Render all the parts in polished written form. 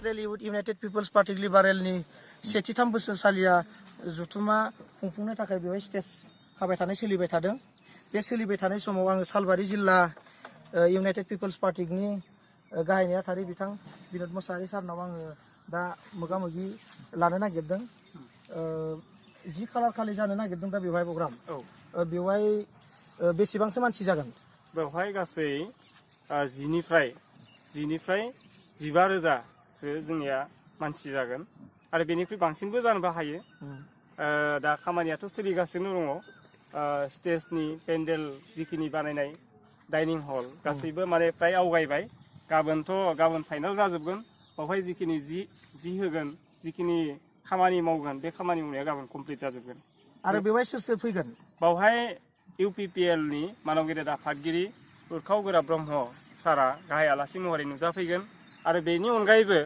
Central youth united people's party लिबारेलनि सेथिथाम बोसोरसालिया जथुमा खुंफुंनो थाखाय बेवहाय स्टेज हाबाय थानाय सोलिबाय थादों। बे सोलिबाय थानाय समाव आङो सालबारि जिल्ला इउनाइटेड पिपल्स पार्टीनि गाहाय नेहाथारि बिथां बिनोद मोसाहारि सारनाव आङो दा मोगा-मोगि लानो नागिरदों। 10 खालार खालि जानो नागिरदों दा बेवहाय प्रग्राम। बेवहाय बेसेबांसो मानसि जागोन? बेवहाय गासै 10निफ्राय 15,000सो जोंनिया मानसि जागोन आरो बेनिख्रुइ बांसिनबो जानोबो हायो। दा खामानियाथ' सोलिगासिनो दङ। स्टेजनि पेन्डेल जिखिनि बानायनाय डाइनिं हल गासैबो माने फ्राय आवगायबाय। गाबोन फाइनाल जाजोबगोन। बेवहाय जिखिनि जि होगोन, जिखिनि खामानि मावगोन, बे खामानि मावनाया गाबोन कमप्लिट जाजोबगोन। आरो बेवहाय सोर फैगोन? बेवहाय इउपिपिएलनि मानव गेदेर आफादगिरि उरखाव गोरा ब्रह्म सारा गाहाय आलासि महरै नुजाफैगोन। आरो बेनि अनगायैबो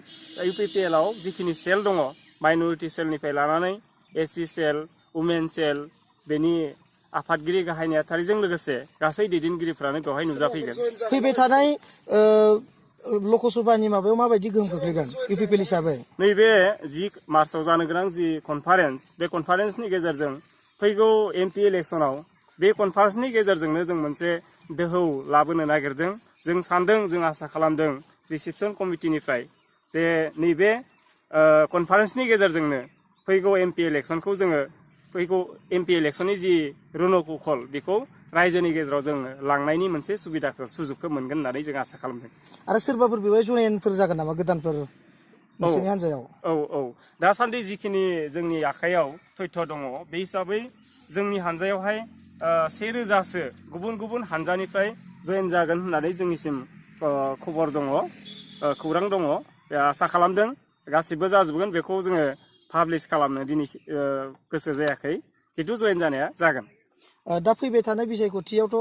इउपिपिएलआव जिखिनि सेल दङ, माइनरिटि सेलनिफ्राय लानानै एससि सेल, उमेन सेल, बेनि आफादगिरि गाहाय नेहाथारिजों लोगोसे गासै दैदेनगिरिफ्रानो बेवहाय नुजाफैगोन। फैबाय थानाय लकसभानि माबायाव माबायदि गोहोम खोख्लैगोन इउपिपिएल हिसाबै? नैबे 10 मार्चआव जानो गोनां जि कनफारेन्स, बे कनफारेन्सनि गेजेरजों फैगौ एमपि इलेक्सनाव बे कनफारेन्सनि गेजेरजोंनो जों मोनसे दोहौ लाबोनो नागिरदों। जों सानदों, जों आसा खालामदों रिसिपसन कमिटिनिफ्राय जे नैबे कनफारेन्सनि गेजेरजोंनो फैगौ एमपि इलेक्सननि जि रुनक'खल बेखौ रायजोनि गेजेराव जोङो लांनायनि मोनसे सुजुगखौ मोनगोन होननानै जों आसा खालामदों। आरो सोरबाफोर बेवहाय जयेनफोर जागोन नामा गोदानफोर नोंसोरनि हान्जायाव? औ दासान्दि जिखिनि जोंनि आखायाव तथ्य दङ, बे हिसाबै जोंनि हान्जायावहाय 1000सो गुबुन गुबुन हान्जानिफ्राय जयेन जागोन होननानै जोंनिसिम खबर दङ, खौरां दङ। आसा खालामदों गासिबो जाजोबगोन। बेखौ जोङो पाब्लिश खालामनो दिनै गोसो जायाखै, खिन्थु जयेन जानाया जागोन। दा फैबाय थानाय बिसायख'थियावथ'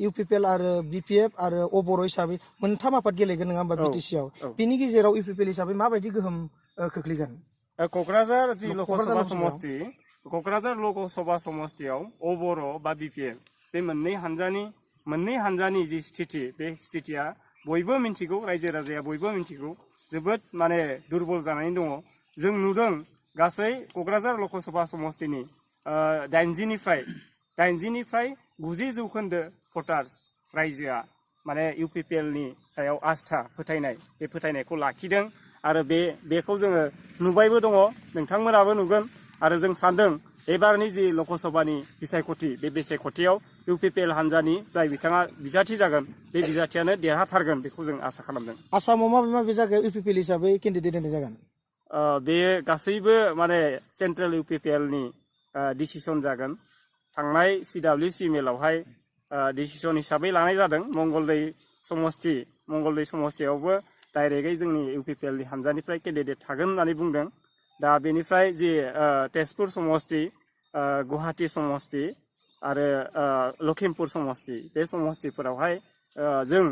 इउपिपिएल आरो बिपिएफ आरो अबर' हिसाबै मोनथाम आफाद गेलेगोन नङा होमबा बिटिसिआव? बिनि गेजेराव इउपिपिएल हिसाबै माबायदि गोहोम खोख्लैगोन? क'क्राझार जि लकसभा समष्टियाव अबर' बा बिपिएल बे मोननै हान्जानि जि स्थिति, बे स्थितिया बयबो मिन्थिगौ, रायजो राजाया बयबो मिन्थिगौ, जोबोद माने दुरबल जानानै दङ। जों नुदों गासै क'क्राझार लकसभा समष्टिनि 80निफ्राय 90% भटार्स रायजोआ माने इउपिपिएलनि सायाव आस्था फोथायनाय, बे फोथायनायखौ लाखिदों। आरो बेखौ जोङो नुबायबो दङ, नोंथांमोनाबो नुगोन। आरो जों सानदों एबारनि जि लकसभानि बिसायख'थि, बे बिसायख'थियाव इउपिपिएल हान्जानि जाय बिथाङा बिजाथि जागोन, बे बिजाथियानो देरहाथारगोन, बेखौ जों आसा खालामदों। आसामाव माबे जायगायाव इउपिपिएल हिसाबै केन्डिडेट होनाय जागोन? बे गासैबो माने सेन्ट्रेल इउपिपिएलनि डिसिसन जागोन। थांनाय CWC मेलावहाय डिसिसन हिसाबै लानाय जादों। मंगलदै समष्टियावबो डाइरेक्टयै जोंनि इउपिपिएलनि हान्जानिफ्राय केन्डिडेट थागोन होननानै बुंदों। दा बेनिफ्राय जि तेजपुर समष्टि, गुवाहाटि समष्टि आरो लखिमपुर समष्टि, बे समष्टिफोरावहाय जों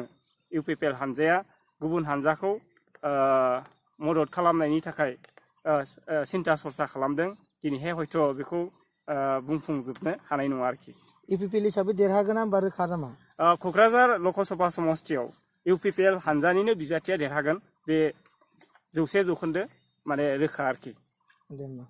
इउपिपिएल हान्जाया गुबुन हान्जाखौ मदद खालामनायनि थाखाय सिन्था सरसा खालामदों। दिनैहाय हयथ' बेखौ बुंफुंजोबनो हानाय नङा आरोखि। इउपिपिएल हिसाबै देरहागोन होनबा रोखा नामा? क'क्राझार लकसभा समष्टियाव इउपिपिएल हान्जानिनो बिजाथिया देरहागोन, बे 100% माने रोखा आरोखि। गोजोन्थों।